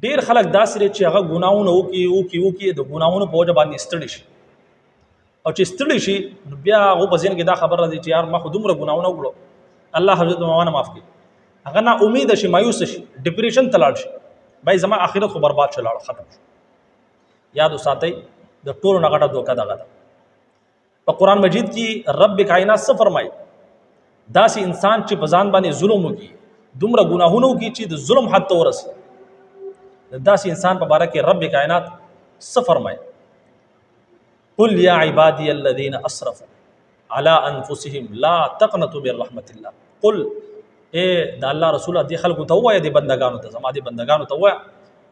ډیر خلک داسې دي چې هغه ګناهونه وکړي وکړي وکړي، د ګناهونو په وجه باندې ستړي شي، او چې ستړي شي نو بیا هغه په ذهن کې دا خبره راځي چې یار ما خو دومره ګناهونه وکړو، الله حضرت ما نه معاف کړي. هغه نا امید شي، مایوس شي، ډیپریشن ته لاړ شي، بای زما آخرت خو برباد شو، لاړ ختم شو. یاد وساتئ، د ټولو نه غټه دوکه دغه ده. په قرآن مجید کې رب کائنات څه فرمایي؟ داسې انسان چې په ځان باندې ظلم وکړي، دومره ګناهونه وکړي چې د ظلم حد ته ورسي، د داسې انسان په باره کې رب کائنات څه فرمایي؟ قل یا عبادی الذین اسرفوا علی انفسهم لا تقنطوا من رحمت الله. قل اے د الله رسول، دې خلکو ته ووایه، دې بندگانو ته، زما دې بندگانو ته ووایه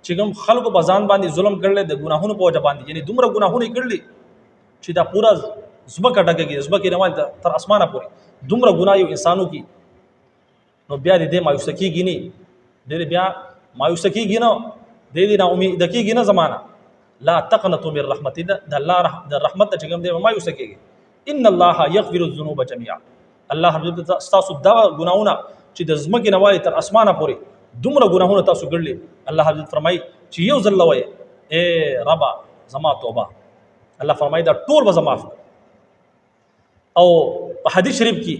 چې کوم خلکو په ځان باندې ظلم کړل د ګناهونو په وجه باندې، یعنی دومره ګناهونه یې کړل چې دا پورا ځمکه ډکه کړي، ځمکې نه وایي تر اسمانه پورې دومره ګناه یو انسانو کې، نو بیا دې مایوسه کېږي نه، دې بیا مایوسه کېږي نه، دې نا امید کېږي نه. زمانہ لا تقنطوا من رحمت الله، د الله د رحمت چې کوم دی مایوسه کېږي. ان الله یغفر الذنوب جميعا. الله رب عزت تاسو دا ګناهونه چې د ځمکې نه والي تر اسمانه پورې دومره ګناهونه تاسو کړلي، الله رب عزت فرمایي چې یو ځل وایي اے ربا زما توبه، الله فرمایي دا ټول به معاف. او په حدیث شریف کې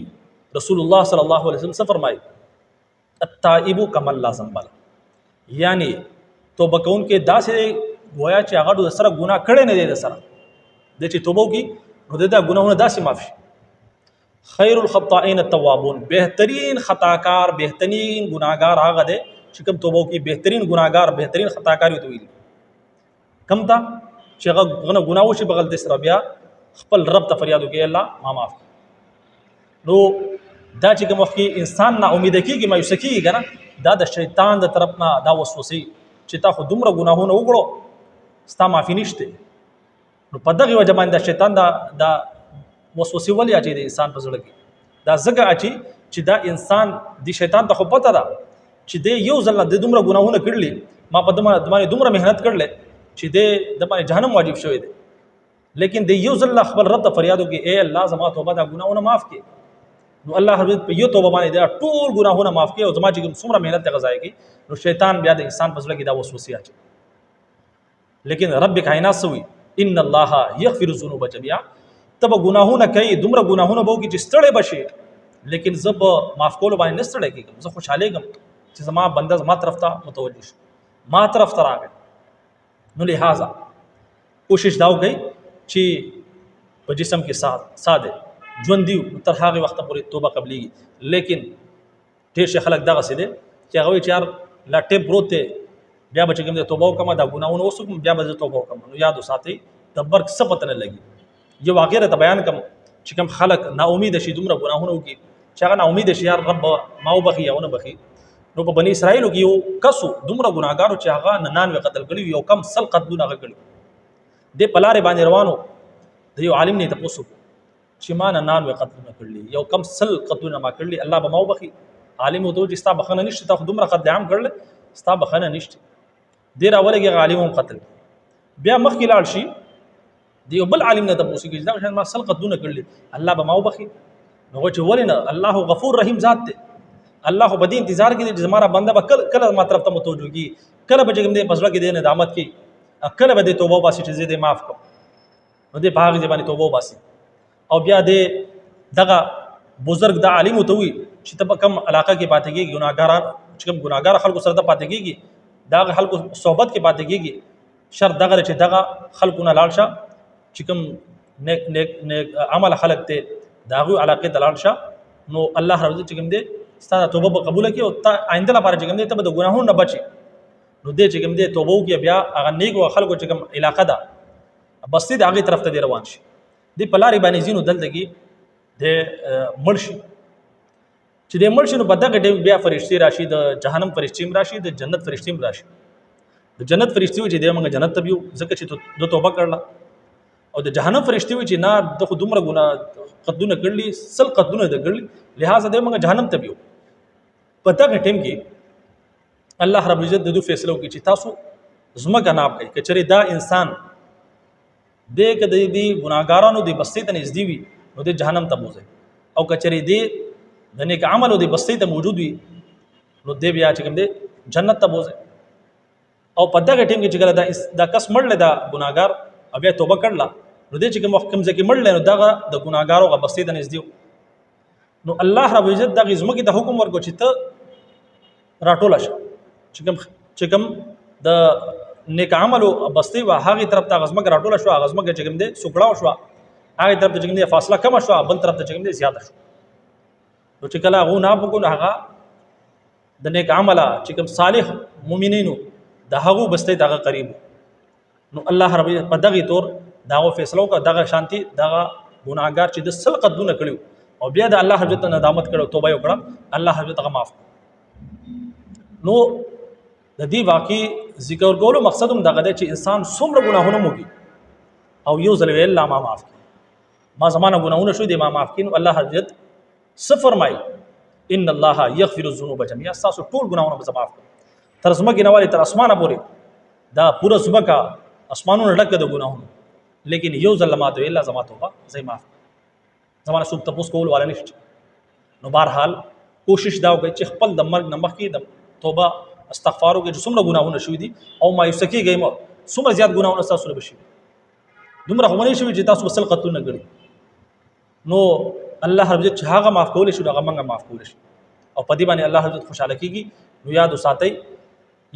رسول الله صلی الله علیه وسلم څه فرمایي؟ التائب کما لا ذنب له، یعنی توبه کوونکی داسې دی گویا چې هغه د سره ګناه کړی نه دی، د سره د چې توبه وکړي نو د دا ګناهونه داسې معاف شي. خیر الخطائین التوابون، بهترین خطاکار بهترین ګناهګار هغه دی چې کوم توبه وکړي. بهترین ګناهګار بهترین خطاکار وي ویل کم تا چې هغه غنه ګناه وشي په غلطۍ سره بیا خپل رب ته فریاد وکړي الله ما معاف. نو دا چې کوم وخت کې انسان نا امید کیږي، مایوسه کیږي کنه، دا د شیطان د طرف نه دا وسوسې چې تا خو دومره ګناهونه وکړو، ستا معافي نشته. نو په دغه وجه باندې د شیطان دا دا وسوسې ولې اچي د انسان په زړه کې؟ دا ځکه اچي چې دا انسان د شیطان ته خو پته ده چې دی یو ځل د دومره ګناهونه کړلي، ما په دمه باندې دومره مهنت کړل چې دی د باندې جهنم واجب شوی دی، لیکن دی یو ځل خپل رب ته فریاد وکړي اے الله زما توبه، دا ګناهونه معاف کړي، نو الله رب په یو توبه باندې دا ټول ګناهونه معاف کړي او زما چې څومره مهنت ته غځای کړي. نو شیطان بیا د انسان په زړه کې دا وسوسې اچي، لیکن رب کائنات سوی ان الله یغفر الذنوب جميعا. ته به ګناهونه کوي، دومره ګناهونه به وکړي چې ستړی به شي، لیکن زه په معاف کولو باندې نه ستړی کېږم. زه خوشحالېږم چې زما بنده زما طرف ته متوجه شو، ما طرف ته راغی. نو لہذا کوشش دا وکړئ چې په جسم کې ساده ژوند دی تر هغه وخته پورې توبه قبلېږي. لیکن ډېر شي خلک دغسې دی چې هغه وایي چې یار لا ټیم پروت دی، بیا به چې کوم دی توبه وکړم، دا ګناهونه اوس وکړم، بیا به زه توبه وکړم. نو یاد وساتئ، د مرګ څه پته نه لګي. یو واقعه راته بیان کړم چې کوم خلک نا امید شي، دومره ګناهونه وکړي چې هغه نا امید شي، یار رب ما وبخي یا ونه بخي. نو په بني اسرائیلو کې یو کس دومره ګناهګارو چې هغه 99 قتل کړي، یو کم 100 قتلونه هغه کړي. دی په لارې باندې روانو، د یو عالم نه یې تپوس وکړو چې ما 99 قتلونه کړلي، یو کم 100 قتلونه ما کړلي، الله به ما وبخي؟ عالم ورته وویل چې ستا بخښنه نشته، تا خو دومره قتل عام کړل، ستا بخښنه نشته. دی راولګي، هغه عالم هم قتل. بیا مخکې لاړ شي، د یو بل عالم نه تپوس وکړي چې دا شان ما 100 قتلونه کړلي، الله به ما وبخي؟ نو چې ولې نه، الله غفور رحیم ذات دی، الله خو په دې انتظار کې دی چې زما را بنده به کله کله ما طرف ته متوجه کړي، کله به چې کوم دی په زړه کې دی ندامت کوي، کله به دې توبه وباسي چې زه دې معاف کړم. نو دې په هغې ځای باندې توبه وباسي. او بیا دې دغه بزرګ د عالم ته وي چې ته په کوم علاقه کې پاتې کېږي، ګناهګاران چې کوم ګناهګار خلکو سره ته پاتې کېږي، دغه خلکو صحبت کې پاتې کېږي، شرط دغه چې دغه خلکو نه لاړ شه چې کوم نیک نیک نیک عمل خلک ته د هغوی علاقې ته لاړ شه، نو الله رب عزت چې کوم دی ستا د توبه به قبوله کړي او تا آینده لپاره چې کوم دی ته به د ګناهونو نه بچې. نو دی چې کوم دی توبه وکړي، بیا هغه نیکو خلکو چې کوم علاقه ده بستې د هغې طرف ته دی روان شي. دی په لارې باندې ځینو دلته کې دی مړ شي. چې دی مړ شي نو په دغه ټیم بیا فرشتې راشي، د جهنم فرشتې هم راشي، د جنت فرشتې هم راشي. د جنت فرشتې وي چې دی موږ جنت ته بیو ځکه چې د توبه کړله، او د جهنم فرشتې وي چې نه، د خو دومره ګناه قتلونه کړلي، 100 قتلونه د کړلي، لهذا دی موږ جهنم ته بیو. په دغه ټیم کې الله رب عزت د دوی فیصله وکړي چې تاسو ځمکه ناب کړئ، که چېرې دا انسان دی که د دې ګناهګارانو د بستې ته نږدې وي نو دی جهنم ته بوځئ، او که چېرې دی د نیک عملو د بستې ته موجود وي نو دی بیا چې کوم دی جنت ته بوځئ. او په دغه ټیم کې چې کله دا کس مړ دا ګناګار او بیا توبه کړله، نو دې چې کوم وخت کوم ځای کې مړ، نو دغه د ګناګارو غبستې ته نږدې. نو الله رب عزت دغه ځمکې ته حکم ورکړ چې ته راټوله شه، چې کوم د نیک عملو بستې وه هغې طرف ته هغه ځمکه راټوله شوه. هغه ځمکه چې کوم دی سوکړاو شوه، هغې طرف ته چې کوم دی فاصله کمه شوه، بل طرف ته چې کوم دی زیاته شوه. نو چې کله هغو نه وکړو، نو هغه د نیک عمله چې کوم صالح مؤمنینو د هغو بستې ته هغه قریب. نو الله رب په دغه تور داغه فیصله وکړه. دغه شانتي دغه ګناهګار چې د سل قتلونه کړیو او بیا د الله حضرت ندامت کړو، توبه یې وکړه، الله حضرت هغه معاف. نو د دې واقع ذکر کولو مقصد هم دغه دی چې انسان څومره ګناهونه موږي او یو ځل ویل الله ما معاف کړي، ما زمانه ګناهونه شو دي، ما معاف کړي. نو الله حضرت څه فرمایي؟ ان الله یغفر الذنوب جميعا. تاسو ټول ګناهونه به معاف کړي، تر ځمکې نه والي تر اسمانه پورې، دا پوره ځمکه اسمانونه ډکه د ګناهونو، لیکن یو ځل ما ته الا زما توبه زه معاف، زمانه څوک تپوس کول والا نشته. نو بهرحال کوشش دا وکړئ چې خپل د مرګ نه مخکې د توبه استغفار وکړئ چې څومره ګناهونه شوي دي، او مایوسه کېږئ مه. څومره زیات ګناهونه ستاسو نه به شوي، دومره خو به نه شوي چې تاسو به 100 قتلونه کړي. نو الله رب عزت چې هغه معاف کولی شي، هغه موږ معاف کولی شي، او په دې باندې الله رب عزت خوشحاله کېږي. نو یاد وساتئ،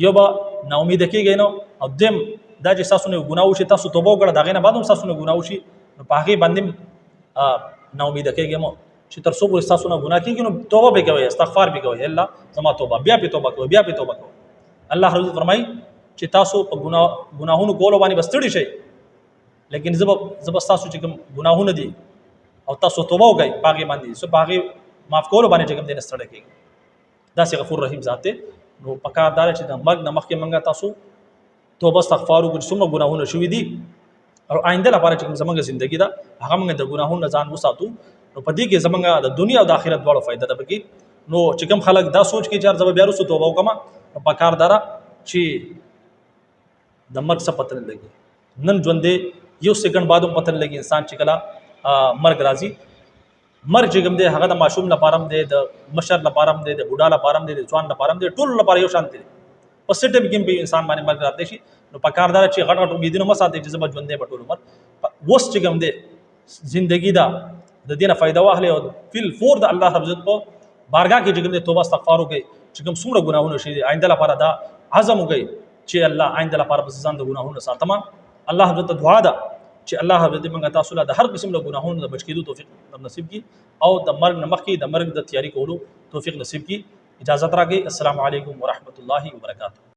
یو به نا امیده کېږئ نه، او دویم دا چې ستاسو نه ګناه وشي، تاسو توبه وکړه، د هغې نه بعد هم ستاسو نه ګناه وشي، نو په هغې باندې نا امیده کېږئ مه. چې تر څو پورې ستاسو نه ګناه کېږي، نو توبه پرې کوئ، استغفار پرې کوئ، الله زما توبه، بیا پرې توبه کوئ، بیا پرې توبه کوئ. الله رب عزت فرمایي چې تاسو په ګناهونو کولو باندې به ستړي شئ، لیکن زه به ستاسو چې کوم ګناهونه دي او تاسو توبه وکړئ په هغې باندې، زه په هغې معاف کولو باندې چې کوم دی نه ستړی کېږم. داسې غفور رحیم ذات دی. نو پکار دا چې د مرګ نه مخکې موږ تاسو توبه استغفار وکړو چې څومره ګناهونه شوي دي، او آینده لپاره چې کوم زمونږ زندگی ده هغه موږ د ګناهونو نه ځان وساتو. نو په دې کې زمونږ د دنیا او د آخرت دواړو فایده ده پکې. نو چې کوم خلک دا سوچ کوي چې یار زه به بیا وروسته توبه وکړم، نو پکار دا ده چې د مرګ څه پته نه لګي. نن ژوند دی، یو سیکنډ بعد هم پته نه لګي انسان چې کله مرګ راځي. مرګ چې کوم دی هغه د ماشوم لپاره هم دی، د مشر لپاره هم دی، د بوډا لپاره هم دی، د ځوان لپاره هم دی، ټولو لپاره یو شان دی. په څه ټیم کې هم په انسان باندې مرګ راتلی شي. نو په کار دا چې غټ غټ امیدونه مه ساتئ چې زه به ژوندی به ټول عمر. اوس چې کوم دی زندگی ده، د دې نه فایده واخلئ او فل فور د الله رب عزت په بارګاه کې چې کوم دی توبه استغفار وکړئ چې کوم څومره ګناهونه شوي دي. آینده لپاره دا عزم وکړئ چې الله آینده لپاره به ځان د ګناهونو ساتم. الله رب عزت دعا ده چې الله رب عزت موږ تاسو له د هر قسم له ګناهونو د بچ کېدو توفیق نصیب کړي، او د مرګ نه مخکې د مرګ د تیاری کولو توفیق نصیب کړي. اجازه راکړئ. السلام علیکم ورحمت الله وبرکاته.